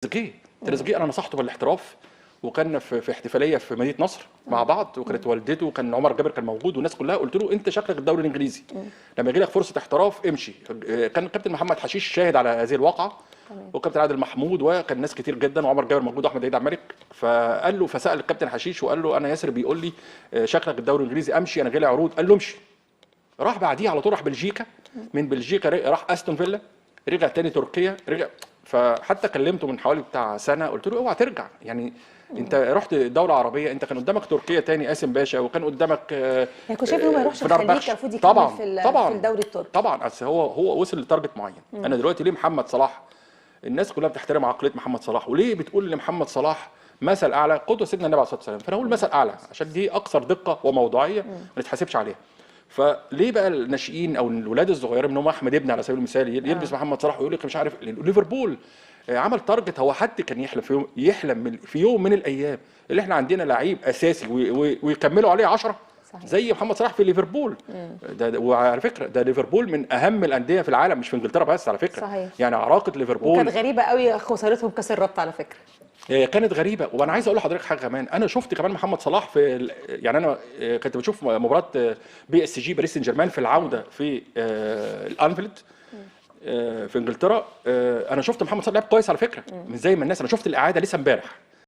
تريزيجيه. تريزيجيه انا نصحته بالاحتراف، وكان في احتفالية في مدينة نصر مع بعض، وكانت والدته وكان عمر جابر كان موجود والناس كلها. قلت له انت شكلك الدوري الانجليزي، لما يجي لك فرصة احتراف امشي. كان الكابتن محمد حشيش شاهد على هذه الواقعة، وكابتن عادل محمود، وكان ناس كتير جدا، وعمر جابر موجود، واحمد عيد عبد الملك. فقال له، فسال الكابتن حشيش وقال له انا ياسر بيقول لي شكلك الدوري الانجليزي امشي، انا جالي عروض. قال له امشي. راح بعديه على طول، راح بلجيكا، من بلجيكا راح استون فيلا، رجع تاني تركيا، رجع. فحتى كلمته من حوالي بتاع سنة، قلت له اوعى ترجع، يعني انت رحت دولة عربية، انت كان قدامك تركيا تاني قاسم باشا، وكان قدامك يعني كنت شايف انه ما يروحش الخليج، كان المفروض يكمل طبعا في الدوري التركي. طبعا، اصل هو وصل ل target معين. انا دلوقتي ليه محمد صلاح الناس كلها بتحترم عقلية محمد صلاح، وليه بتقول لمحمد صلاح مثل اعلى قدوة سيدنا النبي عليه الصلاة والسلام؟ فانا اقول مثل اعلى عشان دي اكثر دقه وموضوعيه ما نتحاسبش عليها. فليه بقى الناشئين او الولاد الصغيرين منهم احمد ابني على سبيل المثال يلبس محمد صلاح ويقول لك مش عارف ليفربول عمل target؟ هو حد كان يحلم في يوم، يحلم في يوم من الايام اللي احنا عندنا لعيب اساسي ويكملوا عليه 10 زي محمد صلاح في ليفربول؟ ده وعلى فكرة ده ليفربول من اهم الاندية في العالم، مش في انجلترا بس على فكرة. صحيح. يعني عراقه ليفربول. وكانت غريبة قوي خسارتهم كاس الرابطة على فكرة، كانت غريبة. وانا عايز اقول لحضرتك حاجة كمان، انا شفت كمان محمد صلاح في، يعني انا كنت بشوف مباراة PSG باريس سان جيرمان في العودة في الانفيلد في انجلترا. انا شفت محمد صلاح لعب كويس على فكرة، من زي ما الناس، انا شفت الاعادة لسه امبارح.